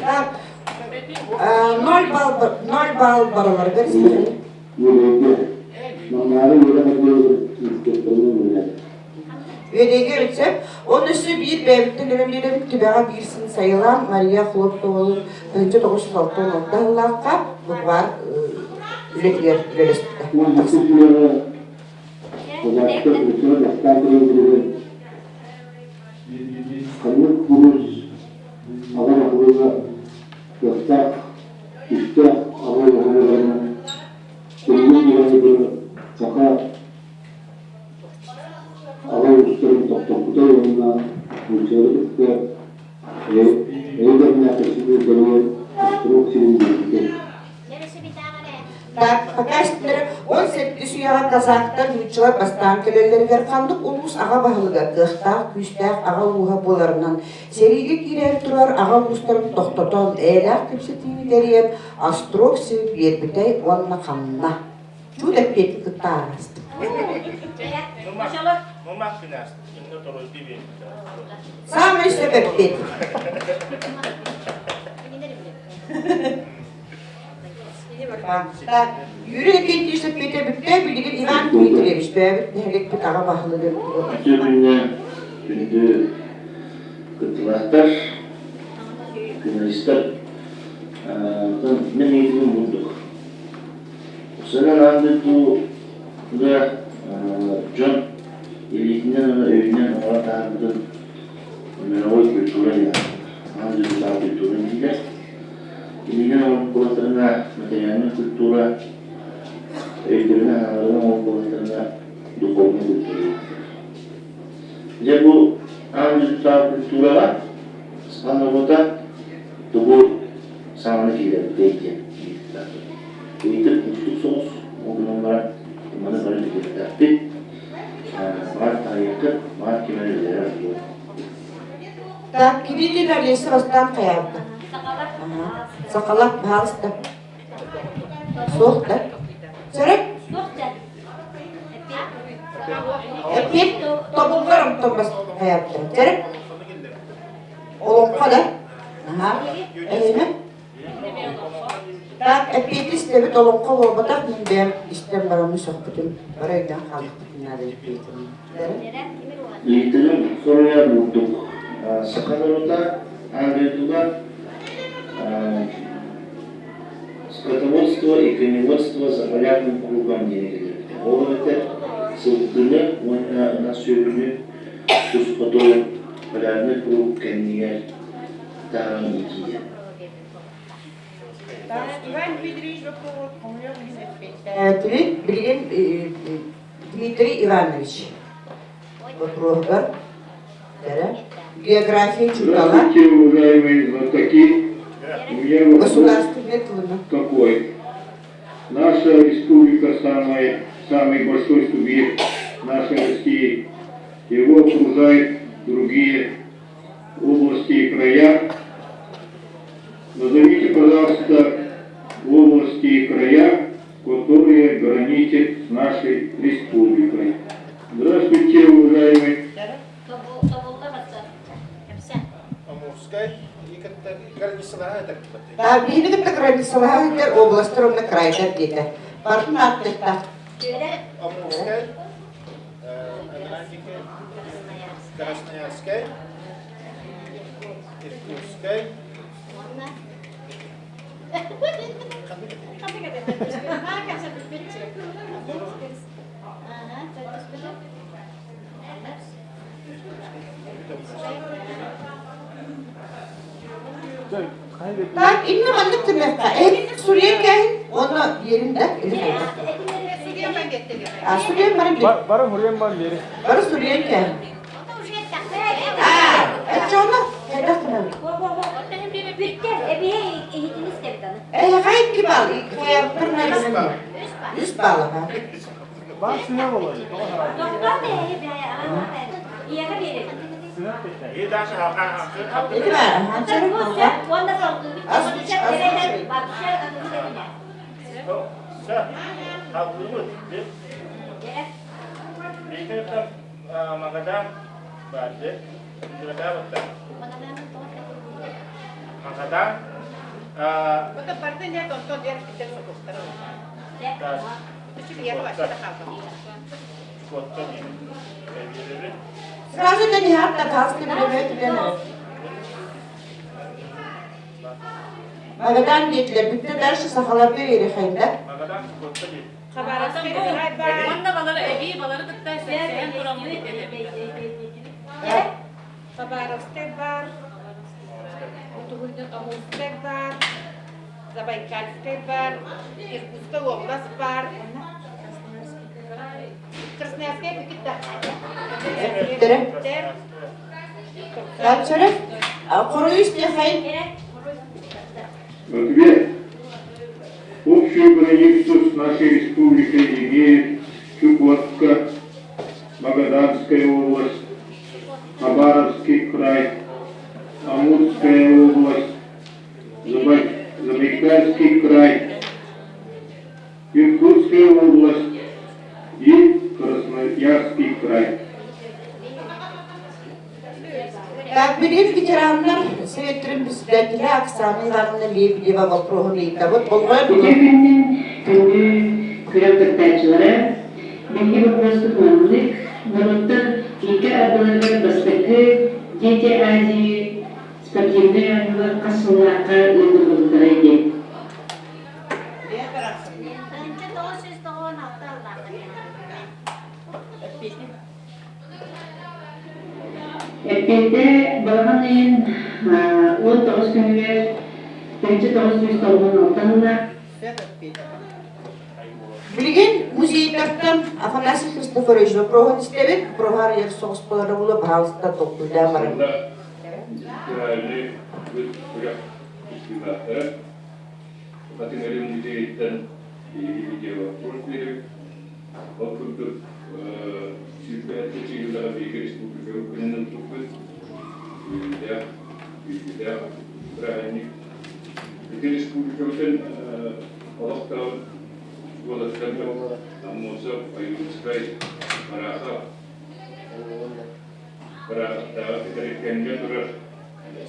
Так, 0 балл, 0 балл барыларыгар сиэхэй. Үөдэйгэ рецепт. Он өссө биир бэйэбиттэн өрөмүлэбит түбэҕэ биир сын сайылаан Мария Хлопковалыын 1966 сыллаахха букваар үлэтигэр үлэлэспитэ.
Ханнык улуус аҕа баһылыга кыахтаах, күүстээх аҕа баһылыгынан тымныы ураһыгар саха аҕа уустарын тохтоппута уонна нууччалары кытта эйэ-дэмнээх көрсүһүү тэрийэн Острог сирин биэрбитэ.
Так, пока 17 үйэҕэ казактар нууччалар бастаан кэлэллэригэр ханнык улуус аҕа баһылыга кыахтаах, күүстээх аҕа ууһа буоларынан сэриигэ киирээри турар аҕа уустарын тохтотон, эйэлээх кэпсэтиини тэрийэн Острог сирин биэрбитэй уонна ханна? Чуут эппиэтин кытта ааҕастым. Саамай сөп эппиэт. Юрий Леонтьевич эппиэтэ бүттэ, билигин Иван Дмитриевич бэйэбит нэһилиэкпит аҕа баһылыгын
Үтүө күҥҥэ күндү кыттыылаахтар, журналистар, мин ыйытыгым бурдук. Сынан аан дойдуга дьон илиитинэн уонна өйүнэн оҥорон таһаарбытын мировой культура диэн аан дойдутааҕы культура дииллэр. Илиинэн оҥорбут буоллахтарына материальнай культура, өйдөрүнэн аналларын оҥорбут буоллахтарына духовнай культура дииллэр. Дьэ бу аан дойдутааҕы культураҕа саха норуота тугу саҥаны киллэрбитэй диэн ыйытык уустук соҕус, ол гынан баран маны бары билиэхтээхпит. Баар таайыаххыт, баар ким эрэ билэрэ буолуо.
Так, Кириллин Олеся бастаан хайаабыта. Сахалар, пожалуйста. Суох да? Сөрөк? Эппиэт тобуллар онтон бас хайаабыта. Сөрөк? Олоҥхо да? Аха. Эһиме? Так, эппиэти истэбит олоҥхо буолбатах, мин бэйэм истэн бараммын сөхпүтүм. Бары өйдөөн хаалбыппытын наада эппиэтим.
Ыйытыгым суруйар бурдук. Саха норуота аан дойдуга скотоводство и коневодство за полярным кругом диэн этилэрбитэ. Ол эбэтэр сылгыны уонна ынах сүөһүнү тус хоту полярный круг кэннигэр таһааран иитиигэ.
Иван Дмитриевич Боппуов хомойуох иһин эппиэттээтибит. Билигин Дмитрий Иванович вопроһугар география учуутала.
Здравствуйте, уважаемые знатоки. У меня вопрос
Государственный тылына.
такой. Наша республика самый, самый большой субъект нашей России. Его окружают другие области и края. Назовите, пожалуйста, области и края, с нашей республикой. Здравствуйте, уважаемые.
Амурскай
Биһиги кытта границалаһа сылдьар областар уонна крайдар диэтэ. Барытын ааттыахтаах.
Амурскай, Красноярскай, Иркутскай,
Так, инна маннык түмэххэ эһигинник суруйан кээһин уонна биэрин да или хайдах. А суруйан баран биэр.
Бары суруйан баран биэри.
Бары суруйан кээһин. Аа, оччоҕуна хайдах гынабыт? Эһэхэ икки баал, хайабыттар найдынан. Үс баал аха.
Баар сыһа болой.
Ити баар, ханчары
Магадан барды. Магадан.
Сразу да не хатта тааска билебет билемет. Магадан диэтилэр бүттэ дальше сахаларга үөрэхэннэ.
Уонна балары эбии балары кытта сөпсөһөн тураммыт этэлэр.
Хабаровскай бар, Амурскай бар, Забайкальскай бар, Иркутскай область бар, Красноярскай бүкүт
Бүттере. Дальше. Хоруйус диэхэй.
Ответ. Общую границу с нашей республикой имеет Чукотка, Магаданская область, Хабаровский край, Амурская область, Забайкальский край, Иркутская область и Красноярский край.
Так, билим ветераннар Советтерин председателя Оксана Ивановна Лебедева вопроһун ыйытабыт. Болҕойон
Үтүө күнүнэн күндү күрэх кыттааччылара, биһиги боппуруоспут маннык, норуоттар икки ардыларыгар бастакы Дети Азии спортивнай оонньуулар хас сыллаахха ыытыллыбыттарай диэн. Эппиэтэ балаҕан ыйын 19 күнүгэр 1996 сылла
Билигин музейтартан Афанасий Христофорович вопроһун истэбит. Проһар ер соҕуспалары була баһаалыста толкуйдаан баран.
Федеральный күрэх кыттыылаахтара Хатыҥ Арыы музейыттан биһиги видео-вопрос биэрэбит. Ол курдук сүүрбэһэттэ чыыһылаҕа биһиги республикабыт күнүн ылбыппыт. Үөрүүлээх, үөрүүлээх бырааһынньык. Ити республикабытын олохтоох уолаттарбыт Аммосов, Ойуунскай, Барахов, Бараховтааҕы кытары тэҥҥэ турар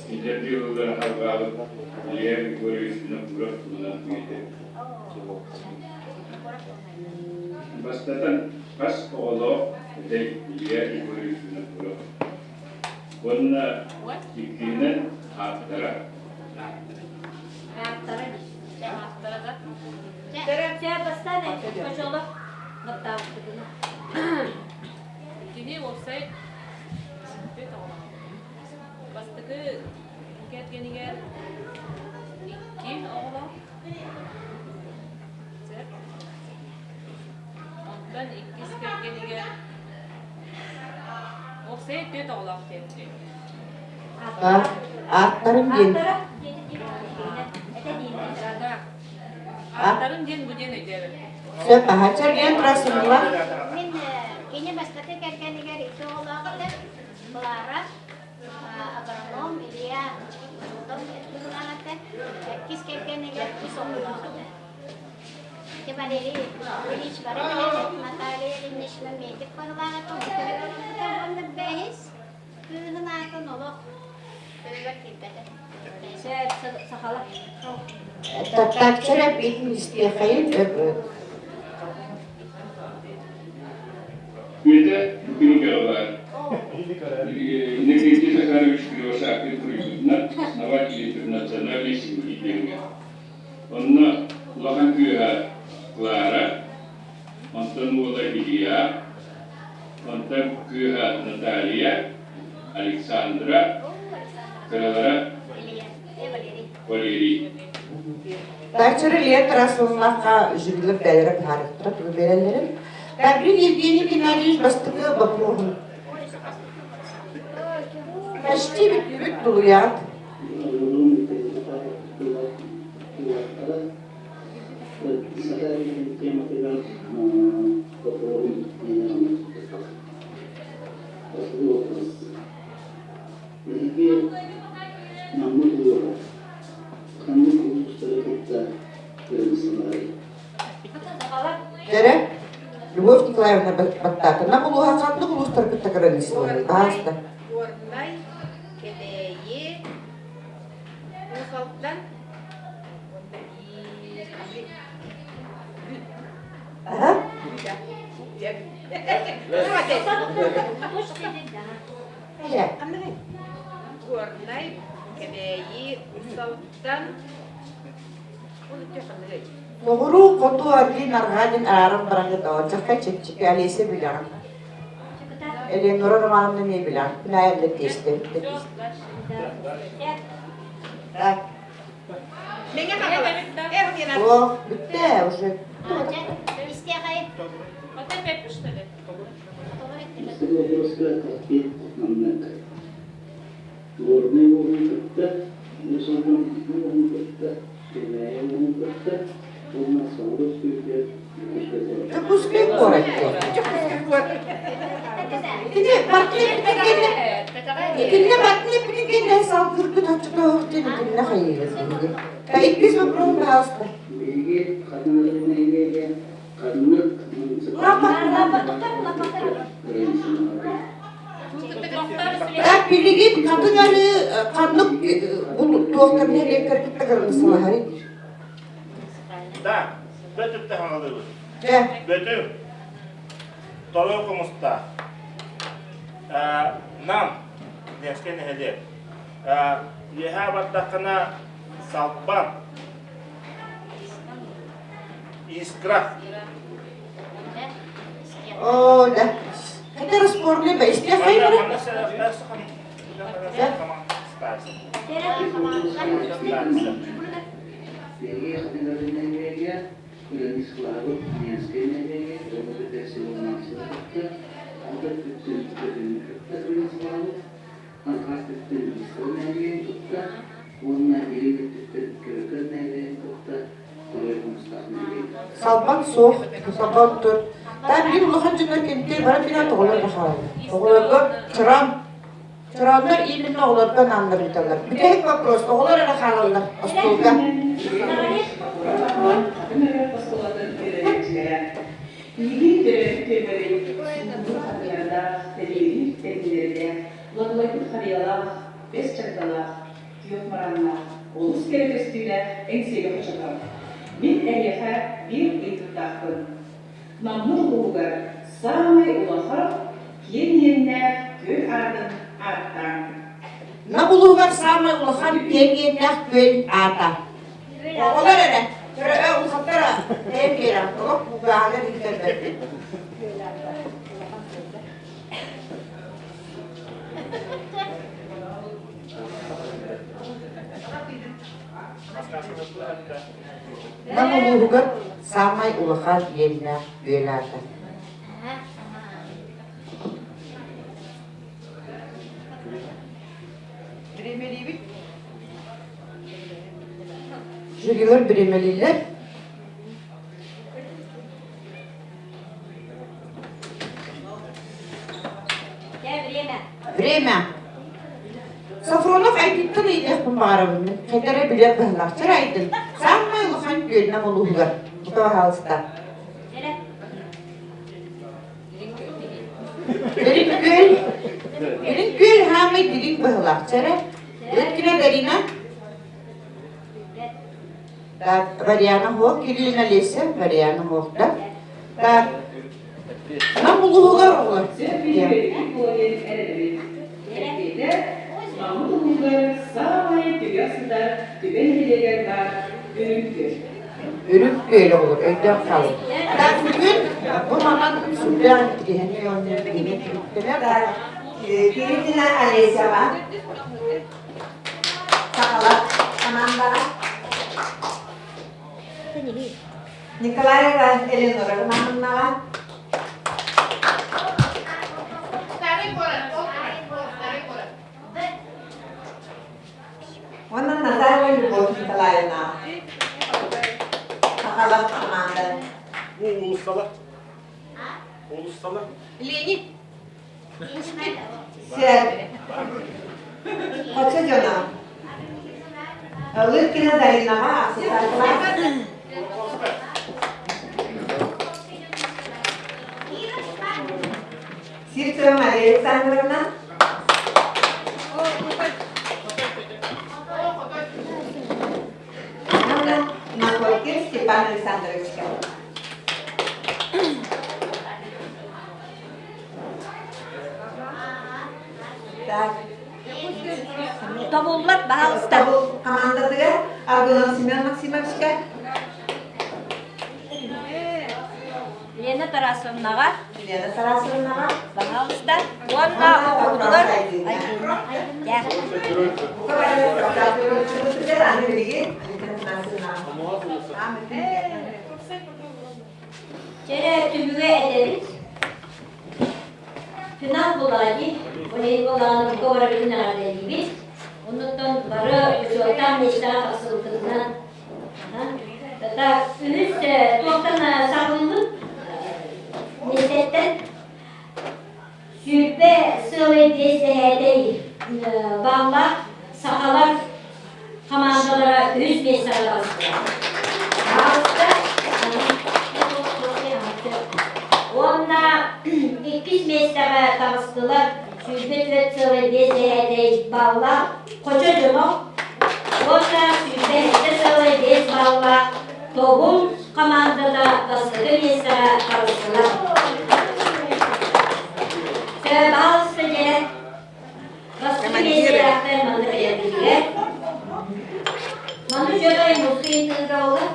кинилэр дьыалаларын алҕаабыт Илья Григорьевич Винокуров туһунан ыйытыы. Бастатан, хас оҕолоох этэй Илья Егорович Винокуров уонна иккиһинэн ааттара.
Кини уопсай бастакы кэргэнигэр икки оҕолоох Онтон иккис кэргэнигэр уопсайа түөрт оҕолоох диэбит.
Ааттарын диэн.
Ааттарын диэн бу диэн өйдөөбөппүн.
Сөп, аха. Чэргиэн Прасимова.
Мин кини бастакы кэргэнигэр икки оҕолоох этэ. Клара агроном Илья Зотов этэ. Иккис кэргэнигэр үс оҕолоох этэ. Валерий Ильич бары билэбит, Наталья Ильинична медик баһылаата, уонна бэһис кыыһын аатын олох өйүгэр киирбэтэ. Сахала.
Таптааччыра биитин истиэхэйин
Үөтэ кинигэҕэ баар. Иннокентий Захарович Кривошапкин суруйбутунан основатель интернациональной семьи диэҥҥэ. Онно улахан кыыһа Клара, онтон уола Илья, онтон кыыһа Наталья, Александра, кыралара Валерий.
Тааччары Илья Тарасовнаха жюрилар бэйэлэрэ быһаарыахтара тугу биэрэллэрин. Гаврил Евгений Геннадьевич бастакы боппуруоһун почти бүттүбүт тулуйаат.
Биһиги Наммыт улууһа ханнык улуустары кытта кыргысыларый?
Дэрэ, Любовь Николаевна баттаата. Нам улууһа ханнык улуустары кытта кыргысыларый? Баһаалыста.
Горнай, Кэбээйи, Уус Алдан уонна
Аха.
Горнай, Кэбээйи, Уус Алдан
Соҕуруу хоту аргыый арҕаа диэн арааран бараҥҥыт оончаххай чэпчэки Олеся билэҕин. Элеонора Романовна эмиэ билэҕин. Күн аайы онно тиэстэбит да Так. О, бүттэ уже.
Вопроска ответ маннык. Горнай уолун кытта, Уус Алдан уолун кытта, Кэбээйи уолун кытта уонна Соҕуруу сүүрдэр Дьокуускай куорат.
Дьокуускай куорат. Итини партия кэннэ итиннэ партия кэннэ салгыргыт оччотооҕу итиннэ хайыыгыт биһиги. Иккис вопрос, пожалуйста.
Биһиги хатыҥыры нэһилиэгэ ханнык
Так билигин хатыҥ арыы ханнык туохтар нэһилиэктэр кытта кыргысылаһарый?
Да, бөтүттэ хаҥалыыбыт. Бөтүм, Торуй хомустаах. Нам, Невскэй нэһилиэк. Үөһээ бардаххына Салбан, Искра.
О, да. Это распорный бейс. Я
Алҕас өттүн Искра нэһилиэгин кытта уонна илин өттүттэн Көлөкөн нэһилиэгин кытта Торуй Хомустаах нэһилиэгин.
Салбан суох, салбан тур. Та билин улахан дьоннор кэнтэ баран билэн оҕолор да хаалла. Оҕолорго чорон чороннор именно оҕолорго анааннар ыыталлар. Бүтэһик вопрос оҕолор эрэ хаалаллар остуолга.
Билигин төрөөбүт түөлбэбин суугунуур хатыҥырдаах, тэбиэлиир тэтимнэрдээх, Логлойбут харыйалаах, бэс чагдалаах, күөх мырааннаах, олус кэрэ көстүүлээх Эҥсиэли хочото. Мин эһиэхэ биир ыйытыктаахпын. Наммыт улууһугар саамай улахан, киэҥ иэннээх күөл аатын ааттааҥ.
Нам улууһугар саамай улахан киэҥ иэннээх күөл аата. Оҕолор эрэ, төрөө улахаттара бэйэм биэрэҕин, олох кулгааҕыгар иһитэрбэппин. Нам улууһугар саамай улахан иэннээх күөл аата.
Бириэмэлиибит?
Жюрилар бириэмэлииллэр.
Время.
Время. Сафронов Айдыттан ыйытыахпын баҕарабын. Хайдара билэр быһалаах. Чэр Айдын, саамай улахан күөлнэм улууһугар. пожалуйста. Дириҥ күөл. Дириҥ күөл хаамай дириҥ быһылаах. Чэрэ. Лыткина Дарина. Так, Вариана Хох, Кириллина Леся, Вариана Хох, да? Так, нам улууһугар оҕолор.
Наммыт улууһугар саамай түгэх сытар Түбэ нэһилиэгэр баар Үрүҥ Күөл.
Үрүҥ Күөл оҕолор, өйдөөх хаалыҥ. Так, бүгүн бу манан сүрдээх интириэһинэй оонньуу билигин түмүктэнэр.
Кириллина Олесева, Сахалар командаҕа. Николаева Элеонора Романовнаҕа. Уонна Назарова Любовь Николаевна. Сахалар команда.
Бу уулуссалар. Уулуссалар.
Ленин.
Сэр. Хочо дьоно. Лыткина Даринаҕа аксессуарлаах. Сивцева Мария Александровна. Анна Находкин Степан Александровичка. Так.
Тобуллар, баһаалыста.
Тобул командатыгар Аргунов Семен Максимовичка.
Лена Тарасовнаҕа.
Лена Тарасовнаҕа.
Баһаалыста. Уонна оҕобутугар
Аны билигин
Чэрэ түмүгэ этэбит. Финал буоллаҕа дии. Ол иһин буоллаҕына бука барыбытын эҕэрдэлиибит. Оннуттан бары учуоттаах миэстэҕэ тахсыбыккытынан үһүс туохтан саҕалыыбыт? Миэстэттэн 20 сыалай 5 дэһээтэй бааллаах сахалар хамаандалара үһүс миэстэҕэ таҕыстылар. Баалыста уонна иккис миэстэҕэ таҕыстылар 24 сыалай 5 дэһээтэй бааллаах Хочо дьоно уонна 27 сыалай 5 бааллаах Тобул хамаандата бастакы миэстэҕэ таҕыстылар. Баалыста дьэ бастакы миэстэлээхтэр манна кэлэрбитигэр. Маны дьоно музей тыыралла.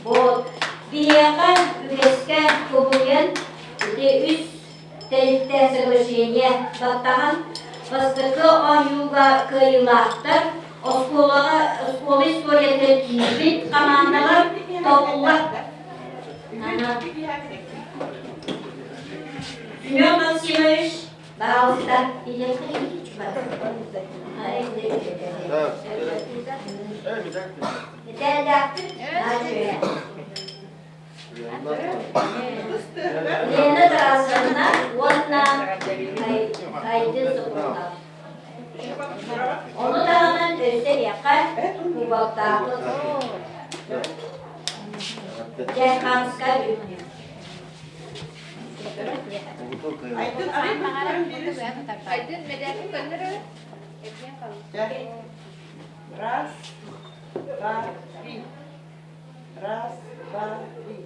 Вот. Биһиэхэ үгэскэ кубулуйан ити үс тэрилтэ соглашение баттаһан бастакы оонньууга кыайыылаахтар оскуолаҕа оскуола историятыгар киирбит хамаандалар тобуллар. Семен Максимович, пожалуйста, Лена Тарасовна уонна Айдын Соколов. Ону таһынан өссө эһиэхэ кубоктаахпыт. Дьэ, үһү.
Айдын медалин көннөрөр.
Раз, два, три. Раз, два, три.